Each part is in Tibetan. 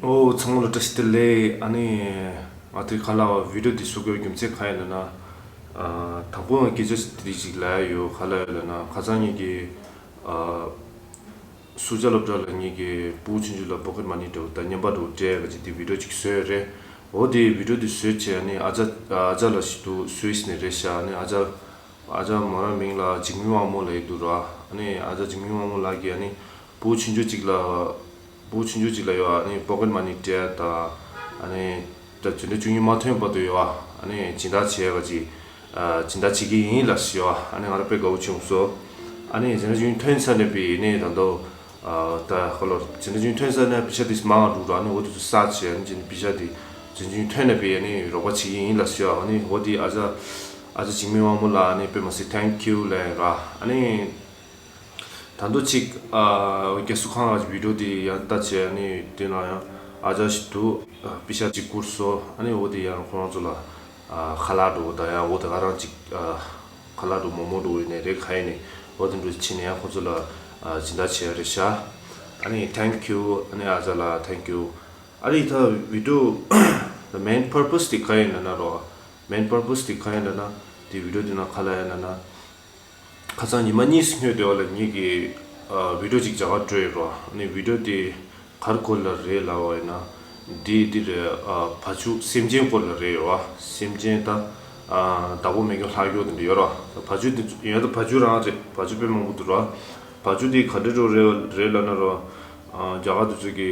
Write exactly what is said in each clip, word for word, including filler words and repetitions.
ཨོ། ཚང་མ་ལ་བཀྲ་ཤིས་བདེ་ལེགས། ཨ་ནི་ང་དེ་ག་ལ་བི་ཌིའོ་འདི་བཟོ་དགོས་རྒྱུ་མཚན་གང་ཡིན་ལབ་ན། ཨ། དང་པོ་ང་སྐད་ཆ་དེ་ཅིག་ལབ་ཡ་ཡོད། ག་ལ་ཡོད་ལབ་ན། ཁ་སང་ངེད་ཀྱི་ཨ་སུ་ཇཱ་སློབ་གྲྭ་ལ་ངེད་ཀྱི་ཕྲུ་གུ་ཆུང་ཆུང་ལ་པོ་ཀེཊ་མ་ནི་འདྲ་བོ་དང་རྔན་པ་འདྲ་བོ་སྤྲད་ཡ་གི་ཅིག་དེ་བི་ཌིའོ་ཅིག་བཟོས་ཡོད་རེད། འོ་དེ་བི་ཌིའོ་དེ་བཟོས་བྱས། ཨ་ནི་ཨ་ཅག་ཨ་ཅག་ལ་ཞིག་འདུག་བཟོས་ཟིན་ནས་རེད་ཤག་ཨ་ནི་ཨ་ཅག་ཨ་ཅག་མོ་རང་མིང་ལ་འཇིགས་མེད་དབང་མོ་ལབ་ཀྱི་འདུག་ར། ཨ་ནི་ཨ་ཅག་འཇིགས་མེད་དབང་མོ་ལགས་ཀྱིས་ཨ་ནི་ཕྲུ་གུ་ཆུང་ཆུང་གཅིག་ལ་ཕྲུ་གུ་ཆུང་ཆུང་གཅིག་ལ་ཡོད། ཨ་ནི་པོ་ཀེཊ་མ་ནི་སྤྲད་ཡ་དང་། ཨ་ནི་ད་འཛིན་གྲྭ་བཅུ་གཉིས་མ་ཐོན་བར་དུ་ཡོད། ཨ་ནི་སྦྱིན་བདག་བྱེད་ཡ་གི་ཅིག་ཨ་སྦྱིན་བདག་བྱེད་ཀྱི་ཡིན་ལབ་ཟེར་བ། ཨ་ནི་ང་རང་དཔེ་དགའ་བོ་བྱུང་སོང་། ཨ་ནི་འཛིན་གྲྭ་བཅུ་གཉིས་ཐོན་ཚར་ནས་པའི་ནས་ད་དུང་ཨ་ད་ཁོ་ལོ་འཛིན་གྲྭ་བཅུ་གཉིས་ཐོན་ཚར་ནས་པེ་ཤ་དེ་མང་བ་འདུག་ར། ཨ་ནི་འོ་དེ་ཚོ་བསགས་བྱས། ཨ་ནི་པེ་ཤ་དེ་འཛིན་གྲྭ་བཅུ་གཉིས་ཐོན་ནས་པའི་ཨ་ནི་རོགས་པ་བྱེད་ཀྱི་ཡིན་ལབ་ཟེར་བ། ཨ་ནི་འོ་དེ་ཨ་ཅག་ཨ་ཅག་འཇིགས་མེད་དབང་མོ་ལགས་ཨ་ནི་དཔེ་མ་སྲིད་ཐེང་ཀིའུ་ལབ་ར། ཨ་ནི་ད་དུང་ཅིག་ཨ་རྒྱལ་སུ་ཁང་ལ་བི་ཌིའོ་དེ་ཡང་ལྟ་བྱས། ཨ་ནི་དེ་ན་ཡང་ཨ་ཅག་ཞིག་འདུག་ཨ་པེ་ཤ་ཅིག་བསྐུར་སོང་། ཨ་ནི་འོ་དེ་ཡང་ཁོ་རང་ཚོ་ལ་ཨ་ཁ་ལག་འདྲ་བོ་དང་། ཡང་འོ་དེ་ག་རང་ཅིག་ཨ་ཁ་ལག་འདྲ་བོ་མོག་མོག་འདྲ་བོ་ཡིན་ནའི་རེད། ག་ཡིན་ནའི་འོ་དེ་འདྲ་བྱས་ནས་ཡང་ཁོ་ཚོ་ལ་ཨ་སྦྱིན་བདག་བྱས་རེད་ཤག་ཨ་ནི་ཐེང་ཀིའུ། ཨ་ནི་ཨ་ཅག་ལགས་ཐེང་ཀིའུ། ཨ་ནི་ད་བི་ཌིའོ་མེན་པར་པོས་དེ་ག་ཡིན་ལབ་ན་རོ། མེན་པར་པོས་དེ་ག་ཡིན་ལབ་ན། དེ་བི་ཌིའོ་དེ་ནང་ག་ལ་ཡིན་ལབ་ན། ཁ་སང་ཉི་མ་གཉིས་སྔོན་དེ་བ་ལ་ངེད་ཀྱིས་ཨ་བི་ཌིའོ་ཅིག་རྒྱ་གར་སྤྲོད་ཡོད་རོ། ཨ་ནི་བི་ཌིའོ་དེ་ག་རེ་སྐོར་ལ་རེད་ལབ་པ་ཡིན་ན། འདི་འདི་རེད། ཨ་བ་ཕྱུགས་སེམས་ཅན་སྐོར་ལ་རེད་ཡོད་བ། སེམས་ཅན་ད་ཨ་བདག་པོ་མེད་མཁན་ལྷག་ཡོད་དེ་འདྲ་ཡོད་རོ། བ་ཕྱུགས་དེ་ཚོ་ཡོད་ད། བ་ཕྱུགས་རང་རེད། བ་ཕྱུགས་དཔེ་མང་པོ་འདུག་རོ། བ་ཕྱུགས་དེ་ག་འདྲ་འདྲ་བོ་རེད་རེད་ལབ་ན་རོ། ཨ་རྒྱ་གར་དེ་ཚོ་གི་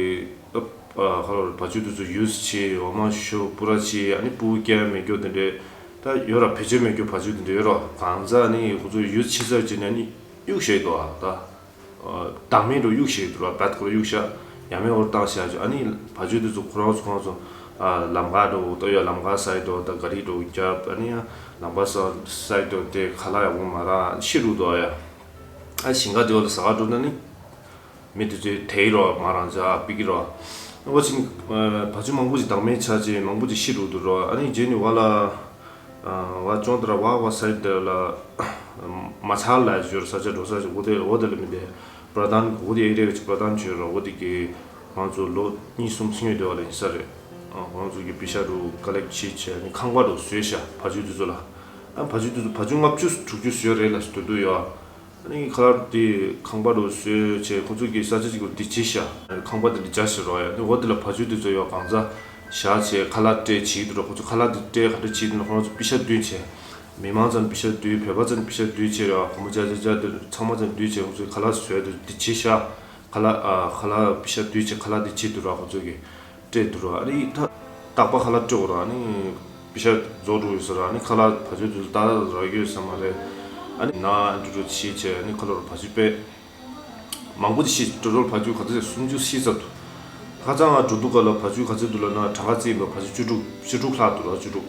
ཨ་ཁ་ལོ་བ་ཕྱུགས་དེ་ཚོ་ཡུས་བྱེད། འོ་མ་ཤོ་པུ་ར་བྱེད། ཨ་ནི་ཕྲུ་གུ་སྐྱེ་ཡ་མེད་མཁན་དེ་འདྲས་ད་ཡོད་ར། བེད་སྤྱོད་མེད་མཁན་བ་ཕྱུགས་དེ་འདྲས་ཡོད་ར། གང་ཟག་ནི་ཁོ་ཚོ་ཡུས་བྱེད་ས་བྱེད་ནས་ནི་གཡུག་བཞག་འདུག་ཨ། ད་བདག་མེད་འགྲོ་གཡུག་བཞག་འདུག་ར། བད་ཁོ་ར་གཡུག་བཞག་ཡ་མེད་འོར་བཏང་བཞག་ཅིག་ཨ་ནི་བ་ཕྱུགས་དེ་ཚོ་ཁོ་རང་ཚོ་ཁོ་རང་ཚོ་ཨ་ལམ་ཁ་འགྲོ་ད་ཡ། ལམ་ཁ་སའི་འགྲོ་ད་ག་རི་འགྲོ་རྒྱབ། ཨ་ནི་ཡ་ལམ་ཁ་ས་སའི་འགྲོ་དེ་ཁ་ལག་ཡག་པོ་མ་རག་ཤི་རུ་འདུག་ཨ། ཡ་ཨ་ཞིང་ཁ་དེ་བ་ལ་ཟ་ག་འགྲོ་ན་ནི། མི་དེ་ཚོས་དེའི་རོ་མ་རང་ཅག་པི་ཀི་རོ། འོ་ཅིག་བ་ཕྱུགས་མང་པོ་ཅིག་བདག་མེད་ཆགས་ཅིག་མང་པོ་ཅིག་ཤི་རུ་འདུག་རོ། ཨ་ནི་རྗེས་ནི་བ་ལ་བ་ཅོང་དེ་ར་བ་བ་སའི་དེ་ལ་མ་ཚ་ལ་ཞོར་ས་ཆ་འགྲོ་ས་ཞིག་འོ་དེ་འོ་དེ་ལ་མི་དེ་པྲ་དྷན་འོ་དེ་ཨེ་རི་ཡ་གི་པྲ་དྷན་བྱོས་རོ། འོ་དེ་གི་ང་ཚོ་ལོ་གཉིས་གསུམ་སྔོན་དེ་བ་ལ་ཡིན་ས་རེད། ཁོང་ཚོ་གི་པི་ཤ་རུ་ཀ་ལེག་བྱེད་བྱས་ནི་ཁང་པ་རུ་བཟོས་ཤག་བ་ཕྱུགས་དེ་ཚོ་ལ། ཨ་བ་ཕྱུགས་དེ་ཚོ་བ་ཕྱུགས་ལྔ་བཅུ་དྲུག་ཅུ་བཟོས་རེད་ལ་ཟེར་དུས་ཡོད། ཨ་ནི་ཁ་ལག་དེ་ཁང་པ་རུ་བཟོས་བྱས་ཁོ་ཚོ་གི་ས་ཆ་གཅིག་རུ་དེ་བྱས་ཤག་ཁང་པ་དེ་ལ་སྦྱར་ཤག་རོ། ཡ་ནི་འོ་དེ་ལ་བ་ཕྱུགས་དེ་ཚོ་ཡོད་གང་ཚ་བཞག་བྱས་ཁ་ལག་སྤྲད་བྱེད་འདུག་རོ། ཁོ་ཚོ་ཁ་ལག་དེ་སྤྲད་ག་འདྲ་བྱེད་འདུག་ན། ཁོ་རང་ཚོ་པི་ཤ་བསྡུས་བྱས། མི་མང་ཚོ་ནི་པི་ཤ་བསྡུས། བོད་པ་ཚོ་ནི་པི་ཤ་བསྡུས་བྱས་ར། སྒོར་མོ་བརྒྱ་བརྒྱ་བརྒྱ་དེ་ཚང་མ་ཚོ་བསྡུས་བྱས་ཁོ་ཚོས་ཁ་ལག་བཟོས་འདུག་དེ་བྱས་ཤག་ཁ་ལག་ཨ་ཁ་ལག་པི་ཤ་བསྡུས་བྱས་ཁ་ལག་དེ་བྱེད་འདུག་ར། ཁོ་ཚོ་གི་སྤྲད་འདུག་ར། ཨ་ནི་ད་རྟག་པ་ཁ་ལག་སྤྲད་འོ་ར། ཨ་ནི་པི་ཤ་རྫོགས་འགྲོ་ཡོད་ས་ར། ཨ་ནི་ཁ་ལག་བ་ཕྱུགས་དེ་ཚོ་ད་རག་ཡོད་ས་མ་རེད། ཨ་ནི་ན་འགྲོ་འགྲོ་བྱེད་བྱས་ཨ་ནི་ཁ་ལག་ར་བ་ཕྱུགས་དཔེ་མང་པོ་དེ་ཤི་འགྲོ་འགྲོ་བ་ཕྱུགས་ག་ཚོད་སུམ་ཅུ་ཤི་ཚར་འདུག་ཁ་སང་ང་འགྲོ་འདུག་ག་ལ་བ་ཕྱུགས་ག་ཚོད་འདུག་ལབ་ན། གྲངས་ཀ་བརྩིས་པ་བ་ཕྱུགས་བཅུ་དྲུག་བཅུ་དྲུག་ལྷག་འདུག་ར། བཅུ་དྲུག་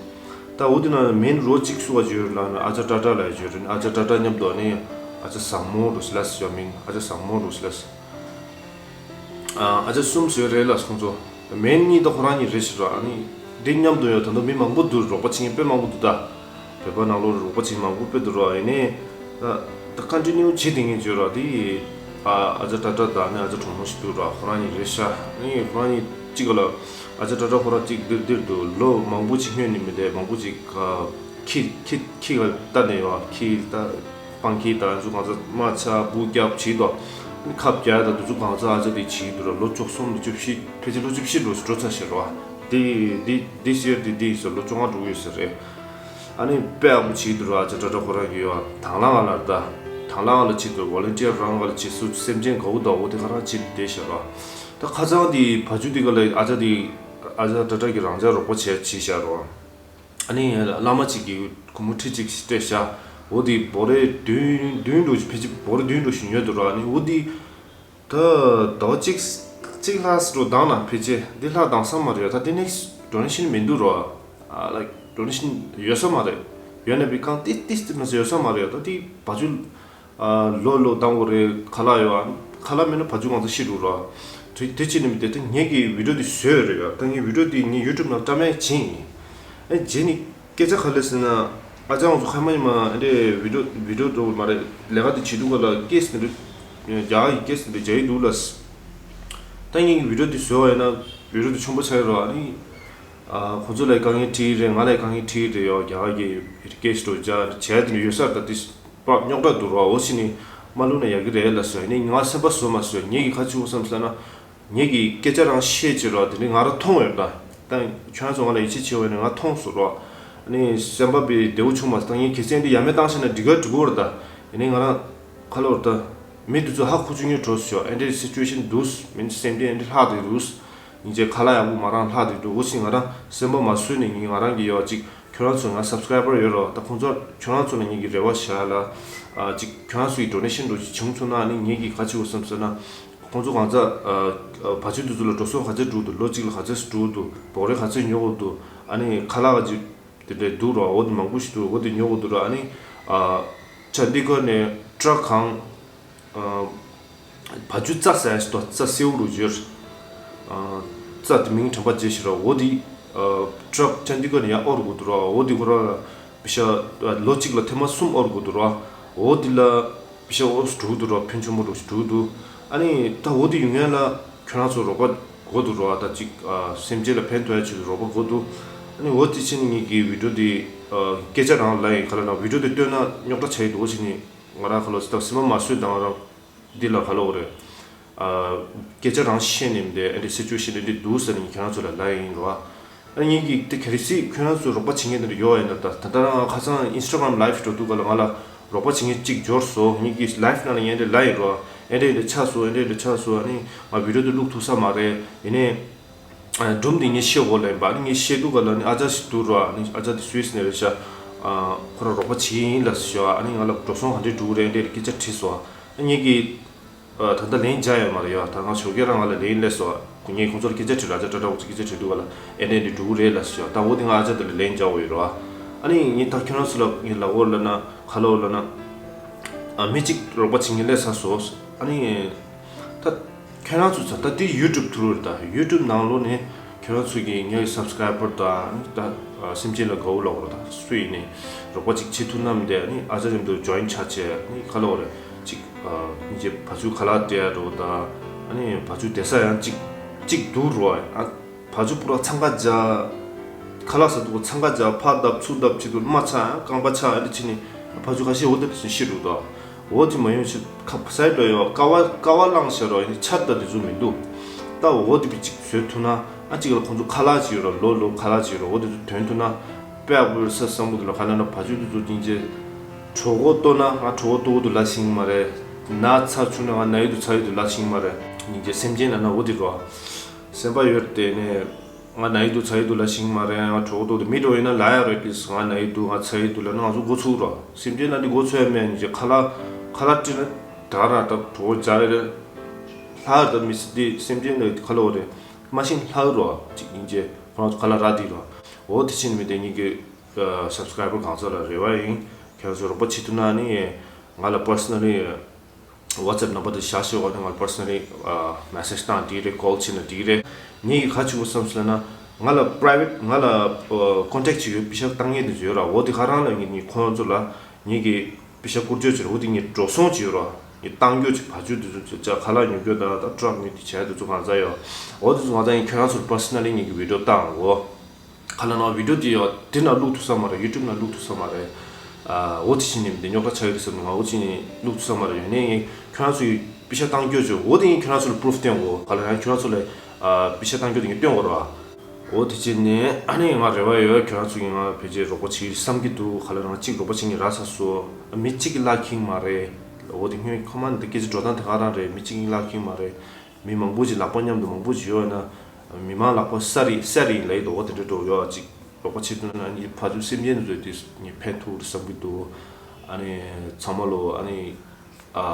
ད་འོ་དེ་ན་མིང་རོ་གཅིག་སུ་བ་བརྗོད་ལབ་ན་ཨ་ཅག་ཏྲ་ཏྲ་ལ་བརྗོད་རེད། ཨ་ཅག་ཏྲ་ཏྲ་མཉམ་དུ་ཨ་ནི་ཨ་ཅག་བཟང་མོ་རུ་སི་ལ་སི་ཡོད། མིང་ཨ་ཅག་བཟང་མོ་རུ་སི་ལ་སི། ཨ་ཅག་གསུམ་བཟོས་རེད་ལ་ཁོང་ཚོ། མིང་གཉིས་ད་ཁོ་རང་གཉིས་རེད་ཤག་ར། ཨ་ནི་འདི་མཉམ་དུ་ཡོད་ད་དུང་མི་མང་པོ་འདུག་རོགས་པ་བྱེད་མཁན་དཔེ་མང་པོ་འདུག་ད་བོད་པ་ནང་ལོགས་རོགས་པ་བྱེད་མཁན་མང་པོ་དཔེ་འདུག་ར། ཡིན་ནའི་ད་ད་ཀོན་ཊི་ནིའུ་བྱེད་བསྡད་མཁན་བརྗོད་ར། དེ་ཨ་ཨ་ཅག་ཏྲ་ཏྲ་དང་ནི་ཨ་ཅག་གྲོགས་མོ་ཞིག་འདུག་ར། ཁོ་རང་གཉིས་རེད་ཤག་ཨ་ནི་ཁོ་རང་གཉིས་གཅིག་ག་ལ་ཨ་ཅག་ཏྲ་ཏྲ་ཁོ་རང་གཅིག་འདིར་འདིར་འདུག་ལོ་མང་པོ་ཅིག་སྔོན་ནས་མི་འདས་མང་པོ་ཅིག་ཁྱི་ཁྱི་ཁྱི་ག་ལྟ་ནས་ཡོད། ཁྱི་ལྟ། སྤང་ཁྱི་དང་ཚོ་གང་ཚ་དམར་ཆ་སྦུག་རྒྱབ་བྱེད་དོ། ཁབ་རྒྱག་དང་དུ་ཚོ་གང་ཚ་ཨ་ཅག་དེ་བྱེད་འདུག་ར། ལོ་བཅུ་གསུམ་ལོ་བཅུ་བཞི་ཕལ་ཆེར་ལོ་བཅུ་བཞི་ལོ་ཞིག་འགྲོ་ཚར་ཤག་ར། དེ་དེ་དེ་ཤེར་དེ་དེ་ཡིན་ས་ལོ་བཅོ་ལྔ་འགྲོ་གི་ཡོད་ས་རེད། ཨ་ནི་དཔེ་ཨ་མོ་བྱེད་འདུག་ར། ཨ་ཅག་ཏྲ་ཏྲ་ཁོ་རང་གི་ཡོད། དང་བླངས་ལ་ད་དང་བླངས་ལ་བྱེད་འདུག་ཝོ་ལན་ཊི་ཡར་རང་ག་ལ་བྱེད་སུ་སེམས་ཅན་དགའ་བོ་དགའ་བོ་དེ་ག་རང་བྱེད་བསྡད་ཤག་ར། ད་ཁ་སང་དེ་བ་ཕྱུགས་དེ་ག་ལ་ཨ་ཅག་དེ་ཨ་ཅག་ཏྲ་ཏྲ་གི་རང་ཅག་རོགས་པ་བྱས་བྱེད་ཤག་ར། ཨ་ནི་བླ་མ་གཅིག་གིས་སྒོར་མོ་ཁྲི་གཅིག་སྤྲད་ཤག་འོ་དེ་འབོ་རེ་བདུན་བདུན་འགྲོ་ཞིག་ཕལ་ཆེར་འབོ་རེ་བདུན་འགྲོ་ཞིག་ཉོས་འདུག་ར། ཨ་ནི་འོ་དེ་ད་ཟླ་བ་གཅིག་གཅིག་ལྷག་ཙམ་འགྲོ་བཏང་ན་ཕལ་ཆེར་འདི་ལྷག་བཏང་ས་མ་རེད། ད་དེ་ནེག་སི་ཌོ་ནེ་ཤན་མི་འདུག་ར། ཨ་ལའིཀ་ཌོ་ནེ་ཤན་ཡོད་ས་མ་རེད། ཡོད་ན་བི་ཀང་ཏིས་ཏིས་ཏིས་མ་ཟེར་ཡོད་ས་མ་རེད། ད་དེ་བ་ཕྱུགས་ཨ་ལོ་ལོ་བཏང་དགོས་རེད། ཁ་ལག་ཡོད་ཨ། ཁ་ལག་མེད་ན་བ་ཕྱུགས་ང་ཚོ་ཤི་འགྲོ་ར། དེ་དེ་ཅི་ནི་མི་དེ་ད་ངེད་ཀྱིས་བི་ཌིའོ་འདི་བཟོས་ཡོད་རེད་ཡ། ད་ངས་བི་ཌིའོ་འདི་ངས་ཡུ་ཊུབ་ནང་བཀྲམ་ཡ་བྱིན་ཡིན། ཨ་རྗེས་ནི་སྐད་ཆ་ག་རེ་ཟེར་ན། ཨ་ཅག་ང་ཚོ་ཁ་མ་ཉི་མ་ཨ་འདྲས་བི་ཌིའོ་བི་ཌིའོ་འགྲོ་མ་རེད། ལས་ཀ་འདི་བྱེད་དུས་ག་ལ་སྐད་ཟེར་འདྲ་རྒྱག་ཡི་སྐད་ཟེར་འདྲ་རྒྱག་ཡི་འདུག་ལ། ད་ངས་ཀྱིས་བི་ཌིའོ་འདི་བཟོས་པ་ཡིན་ན། བི་ཌིའོ་དེ་ཆེན་པོ་ཆགས་ཡོད་རེད། ཨ་ནི་ཨ་ཁོང་ཚོ་ལ་དཀའ་ངལ་འཕྲད་ཀྱི་རེད། ང་ལ་དཀའ་ངལ་འཕྲད་ཀྱི་རེད། ཡོ་རྒྱ་གར་གྱི་རི་སྐད་ཞིག་འགྲོ་རྒྱ་བྱས་དེ་འདྲ་ཡོད་ས་རེད། ད་དེ་པ་རྙོག་དྲ་འདུག་རོ། འོ་ཕྱི་ནས་མ་བླུགས་ན་ཡག་གི་རེད་ལབ་སོང་། ཡིན་ནའི་ང་སེམས་པ་བཟོད་མ་སོང་། ངེད་ཀྱིས་ག་རེ་བྱེད་དགོས་བསམ་སོང་ན། ངེད་ཀྱིས་སྐད་ཆ་རང་བཤད་བྱེད་རོགས། དེ་ནི་ང་རང་མཐོང་ཡོད་ད། ད་ཁྱོད་རང་ཚོ་ང་ལ་ཡིད་ཆེས་བྱེད་འོས་ནས་ང་མཐོང་སོང་རོགས། ཨ་ནི་སེམས་པ་པའི་བདེ་བོ་བྱུང་མ་སོང་། ད་ངས་གལ་སྲིད་འདི་ཡ་མེད་བཏང་ཤེས་ན་འགྲིག་ག་འགྲིག་གོ་རེད་ད། ཡིན་ནའི་ང་རང་ཁ་ལོ་རེད་ད། མི་དེ་ཚོ་ཧ་ཁུ་ཆུ་ཉོས་འགྲོ་སོང་། ཨེ་འདྲའི་སི་ཅུ་ཨེ་ཤན་འདུག་མི་སེམས་ཅན་ཨེ་འདྲ་ལྷག་དེ་འདུག་ཡིན་ཅེ་ཁ་ལག་ཡག་པོ་མ་རག་ལྷག་དེ་འདུག་འོ་ཞིག་ང་རང་སེམས་པ་མ་བཟོད་ནས་ངས་ང་རང་གི་ཡོ་ཅིག་ཁྱོད་རང་ཚོ་ང་སབ་སི་ཀ་རའི་བར་ཡོད་རོགས། ད་ཁོང་ཚོ་ཁྱོད་རང་ཚོ་ལ་ངེད་ཀྱི་རེ་བ་བཞག་ལ། ཨ་ཅིག་ཁྱོད་རང་ཚོ་ཡི་ཌོ་ནེ་ཤན་འགྲོ་ཅིག་བྱུང་ཐུབ་ན་ཨ་ནི་ངེད་ཀྱིས་ག་རེ་བྱེད་དགོས་བསམ་ཟེར་ན། ཁོང་ཚོ་གང་ཚ་ཨ་ཨ་བ་ཕྱུགས་དེ་ཚོ་ལ་འགྲོ་སོང་ག་ཚོད་འགྲོ་འདུག་ལོ་གཅིག་ལ་ག་ཚོད་འགྲོ་འདུག་འབོག་རིལ་ག་ཚོད་ཉོ་དགོས་འདུག་ཨ་ནི་ཁ་ལག་ག་ཅིག་དེ་འདྲའི་འདུག་རོགས། འོ་དེ་མང་པོ་ཞིག་འདུག་འོ་དེ་ཉོ་དགོས་འདུག་རོགས། ཨ་ནི་ཨ་ཆ་འདི་ག་ནས་ཊྲག་གང་ཨ་བ་ཕྱུགས་རྩྭ་ཟ་ཡ་ཞིག་འདུག་རྩྭ་སེའུ་རུ་འགྱུར། ཨ་རྩྭ་དེ་མིང་དྲན་པ་བརྗེད་ཤི་རོགས། འོ་དེ་ཨ་ཊྲག་ཆ་འདི་ག་ནས་ཡར་དབོར་དགོས་འདུག་རོགས། འོ་དེ་ཁོ་རང་ལ་པེ་ཤ་ལོ་གཅིག་ལ་ཐེངས་མ་གསུམ་དབོར་དགོས་འདུག་རོགས། འོ་དེ་ལ་པེ་ཤ་ཨོ་སི་དྲུག་འདུག་རོགས། ཕོན་ཆུང་མོ་རུ་དྲུག་འདུག་ཨ་ནི་ད་འོ་དེ་ཡོང་ཡ་ལ་ཁྱོད་རང་ཚོ་རོགས་པ་དགོས་འདུག་རོགས། ད་ཅིག་ཨ་སེམས་ཅན་ལ་ཕན་ཐོགས་ཡ་ཆེད་དུ་རོགས་པ་དགོས་འདུག་ཨ་ནི་འོ་དེ་ཕྱིན་ནས་ངེད་ཀྱི་བི་ཌིའོ་དེ་ཨ་སྐད་ཆ་རང་ལ་ཡིན་ག་ལ་ན་བི་ཌིའོ་དེ་སྟོན་ན་རྙོག་དྲ་ཆགས་ཡི་འདུག་འོ་ཕྱིན་ནས་ང་རང་ཁ་ལོ་ད་སེམས་པ་མ་བཟོད་དང་ང་རང་འདི་ལ་ག་ལ་འོ་རེད། ཨ་སྐད་ཆ་རང་བཤད་ནས་མི་འདི་ཨེ་འདྲའི་སི་ཅུ་ཨེ་ཤན་འདི་འདི་འདུག་ཟེར་ནས་ཁྱེད་རང་ཚོ་ལ་ལབ་ཡིན་རོགས། ཨ་ངེད་ཀྱིས་དེ་གལ་སྲིད་ཁྱོད་རང་ཚོས་རོགས་པ་བྱེད་མཁན་དེ་འདྲ་ཡོད་པ་ཡིན་ན། ད་ད་ལྟ་རང་ཁ་སང་ཨིན་སི་ཊ་གྷ་རམ་ལའེབ་འགྲོ་དུས་ག་ལ་ང་ལ་རོགས་པ་བྱེད་མཁན་གཅིག་འབྱོར་སོང་། ངེད་ཀྱིས་ལའེབ་ནང་ལ་ངས་འདི་ལབ་ཡིན་རོགས། ཨེ་འདྲ་ཨེ་འདྲ་ཆགས་སོང་། ཨེ་འདྲ་ཨེ་འདྲ་ཆགས་སོང་། ཨ་ནི་ང་བི་ཌིའོ་དེ་བླུག་ཐུབ་ས་མ་རེད། ཡིན་ནའི་སྒྲུང་འདི་ངས་བཤད་དགོས་ལབ་ཡིན་པ། ཨ་ནི་ངས་བཤད་དུས་ག་ལ་ནི་ཨ་ཅག་ཞིག་འདུག་རོགས། ཨ་ནི་ཨ་ཅག་དེ་སུད་སི་ནས་རེད་ཤག་ཨ་ཁོ་རང་རོགས་པ་བྱེད་ཡིན་ལབ་ཤག་ཨ་ནི་ང་ལ་འགྲོ་སོང་ག་འདྲས་འགྲོ་གི་རེད་འདྲས་སྐད་ཆ་དྲིས་སོང་། ཨ་ངེད་ཀྱིས་ཨ་ད་ལྟ་ལན་རྒྱག་ཡོད་མ་རེད་ཡ། ད་ང་ཞོགས་ཀས་རང་ང་ལ་ལན་སླེབས་སོང་། ཁོ་ངས་ཁོང་ཚོར་སྐད་ཆ་དྲིས་ར། ཅ་ཏྲ་ཏྲ་འོ་ཚོ་སྐད་ཆ་དྲིས་དུས་ག་ལ་ཨེ་འདྲས་འདྲས་འགྲོ་གི་རེད་ལབ་ཤག་ད་འོ་དེ་ང་ཨ་ཅག་དེ་ལ་ལན་རྒྱག་འོ་ཡོད་རོགས། ཨ་ནི་ངས་ད་ཁྱོད་རང་ཚོ་ལ་ངས་ལབ་འོ་ལབ་ན་ག་ལ་འོ་ལབ་ན། ཨ་མི་གཅིག་རོགས་པ་བྱེད་མཁན་སླེབས་ཚར་སོང་། ཨ་ནི་ད་ཁྱེད་རང་ཚོ་ཚ་ད་དེ་ཡུ་ཊུབ་ཐུག་རེད། ད་ཡུ་ཊུབ་ནང་ལོགས་ནས་ཁྱེད་རང་ཚོ་གི་ངའི་སབ་སི་ཀ་རའི་བར་དང་ད་སེམས་ཅན་ལ་དགའ་བོ་ལབ་རོགས། ད་སུ་ཡིན་ནའི་རོགས་པ་ཅིག་བྱེད་ཐུབ་ན་མི་འདི་ཨ་ནི་ཨ་ཅག་མཉམ་དུ་ཇོ་ཡིན་ཆ་བྱས། ཨ་ནི་ག་ལ་འོ་རེད་ཅིག་ཨ་ནི་ཅེ་བ་ཕྱུགས་ཁ་ལག་སྟེར་ཡ་འགྲོ་ད། ཨ་ནི་བ་ཕྱུགས་བསྡད་ས་ཡང་ཅིག་ཅིག་འདུག་རོགས། ཨ་བ་ཕྱུགས་པུ་ར་འཚང་ཁ་རྒྱག་ཁ་ལག་ཟ་དུས་འཚང་ཁ་རྒྱག་ཕར་བརྡབ་ཚུར་བརྡབ་བྱེད་དུས་རྨ་ཆགས་རྐང་པ་ཆགས་ཨ་འདྲ་བྱས་ནས་བ་ཕྱུགས་ཁ་ཤས་འོ་དེ་འདྲ་ཞིག་ཤི་འགྲོ་ད། འོ་དེ་མ་ཡོང་ཕྱིར་ཁ་ས་ཡ་འགྲོ་ཡོང་ཀ་བ་ཀ་བ་བླངས་བྱས་རོགས། ཡིན་ཆར་ད་དེ་ཚོ་མི་འདུག་ད་འོ་དེ་བི་ཅིག་བཟོས་ཐུབ་ན་ཨ་ཅིག་ལ་ཁོང་ཚོ་ཁ་ལག་ཅིག་ཡོད་རོགས། ལོ་ལོ་ཁ་ལག་ཅིག་ཡོད་རོགས། འོ་དེ་ཚོ་ཐོན་ཐུབ་ན་དཔེ་ཨ་བུ་ས་བསམ་གི་འདུག་ལ། ག་ལ་ན་བ་ཕྱུགས་དེ་ཚོ་སྙིང་རྗེ། གྲོད་ཁོག་ལྟོགས་ན་ང་གྲོད་ཁོག་ལྟོགས་གི་འདུག་ལབ་ཤེས་ཀྱི་མ་རེད། ན་ཚ་བྱུང་ན་ང་ན་ཡི་འདུག་ཚ་ཡི་འདུག་ལབ་ཤེས་ཀྱི་མ་རེད། སྙིང་རྗེ་སེམས་ཅན་ལ་ན་འོ་དེ་རོགས། སེམས་པ་ཡོད་དེ་ནས་ང་ན་ཡི་འདུག་ཚ་ཡི་འདུག་ལབ་ཤེས་ཀྱི་མ་རེད། ང་གྲོད་ཁོག་ལྟོགས་འདུག་མི་འགྲོ་ཡིན་ན་ལབ་ཡ་རེད། དེས་ང་ན་ཡི་འདུག་ང་ཚ་ཡི་འདུག་ལབ་ན་ང་ཚོ་མགོ་ཚུགས་རོགས། སེམས་ཅན་ལ་འདི་མགོ་ཚུགས་ཡ་མེད། སྙིང་རྗེ་ཁ་ལག་ཁ་ལག་སྤྲད་ན་ད་ར་ད་གྲོད་ཁོག་འཇག་རེ་རེད། ལྷག་ད་མི་སྲིད་དེ་སེམས་ཅན་ལ་ཁ་ལོ་རེད། མ་ཤེས་ལྷག་རོགས་ཅིག་སྙིང་རྗེ་ཁོ་རང་ཚོ་ཁ་ལག་རག་དེ་རོགས། འོ་དེ་ཕྱིན་མི་དེ་གཉིས་ཀྱི་སབ་སི་ཀ་རའི་བར་གང་ཚོ་ལ་རེ་བ་ཡིན། ཁྱེད་ཚོ་རོགས་པ་བྱེད་ཐུབ་ན་ནི་ང་ལ་པར་སོ་ནལ་ལི་ཝ་ཊི་སེབ་ནམ་བར་དེ་བཞག་ཤོག་ཨ་ནི་ང་ལ་པར་སོ་ནལ་ལི་མེ་སེཇ་བཏང་དེ་རེད། ཀོལ་བྱས་ན་དེ་རེད། ངེད་ཀྱི་ཁ་ཆུ་བོ་བསམ་སོང་ན་ང་ལ་པ་རའི་ཝེ་ཊི་ང་ལ་ཀོན་ཊེག་ཅིག་ཡོད། པི་ཤ་བཏང་མཁན་དེ་ཚོ་ཡོད་ར། འོ་དེ་ཁ་རང་ལ་ངེད་གཉིས་ཁོང་ཚོ་ལ་ངེད་ཀྱི་པི་ཤ་བསྐུར་སྤྱོད་བྱེད་ར། འོ་དེ་ངས་འགྲོ་སོང་བྱེད་ར། ངས་བཏང་རྒྱུ་བྱེད་བ་ཕྱུགས་དེ་ཚོ་བྱ་ཁ་ལག་ཉོ་རྒྱུ་དང་ད་ཊྲག་མི་དེ་བྱས་དེ་ཚོ་གང་ཚ་ཡོད། འོ་དེ་ཚོ་གང་ཚ་ཡིན། ཁྱོད་རང་ཚོར་པར་སོ་ནལ་ལི་ངེད་ཀྱི་བི་ཌིའོ་བཏང་འོ། ཁ་ལ་ན་བི་ཌིའོ་དེ་ཡོད་དེ་ན་བླུག་ཐུབ་ས་མ་རེད། ཡུ་ཊུབ་ན་བླུག་ཐུབ་ས་མ་རེད། ཨ་འོ་དེ་ཕྱིན་ནས་མི་དེ་རྙོག་དྲ་ཆགས་ཡོད་དེ་བསམ་ནས་ང་འོ་ཕྱིན་ནས་བླུག་ཐུབ་ས་མ་རེད། ཡོད་ནས་ངས་ཁྱོད་རང་ཚོའི་པི་ཤ་བཏང་རྒྱུ་བྱོས། འོ་དེ་ངས་ཁྱོད་རང་ཚོ་ལ་པུ་རུཕ་སྟོན་འོ། ཁ་ལ་ན་ཁྱོད་རང་ཚོ་ལ་ཨ་པི་ཤ་བཏང་རྒྱུ་དེ་ངས་སྟོན་འོ་ར། འོ་དེ་བྱས་ནས་ཨ་ནི་ང་རེ་བ་ཡོད། ཁྱོད་རང་ཚོ་གིས་ང་ཕལ་ཆེར་རོགས་པ་བྱེད་ཀྱི་བསམ་གྱི་འདུག་ཁ་ལ་རང་གཅིག་རོགས་པ་བྱེད་ཀྱི་རག་ཚར་སོང་། མི་གཅིག་གིས་ལབ་ཁེངས་མ་རེད། འོ་དེ་སྔོན་ཁོ་མ་འདི་སྐད་ཆ་འགྲོ་སྟངས་དེ་ག་རང་རེད། མི་གཅིག་གིས་ལབ་ཁེངས་མ་རེད། མི་མང་པོ་ཞིག་ལག་པ་མཉམ་དུ་མང་པོ་ཞིག་ཡོད་ན་མི་མང་ལག་པ་སེ་རེད་སེ་རེད་ལབ་ཡི་འདུག་འོ་དེ་འདྲ་འགྲོ་ཡོད། ཅིག་རོགས་པ་བྱེད་ཐུབ་ན་ནི་ཕ་ཚུལ་སེམས་ཅན་དེ་ཚོ་ནི་ཕན་ཐོགས་རེད་བསམ་གྱི་འདུག་ཨ་ནི་ཚང་མ་ལོ་ཨ་ནི། ཨ།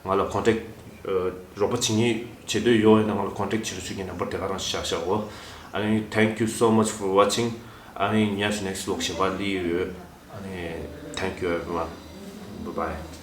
ང་ལ་ཀོན་ཊེག་ཨ། རོགས་པ་བྱེད་མཁན་བྱེད་འདོད་ཡོད་ཡིན་ན་ང་ལ་ཀོན་ཊེག་བྱེད་རོགས་བྱེད་ཀྱི་ནམ་བར་དེ་ག་རང་བཞག་བཞག་གོ། ཨ་ནི་thank you so much for watching. ཨ་ནི་ཉར་ཤུ་next vlog གཞན་པ་ལི་ཡོད། ཨ་ནི་thank you everyone. Bye bye.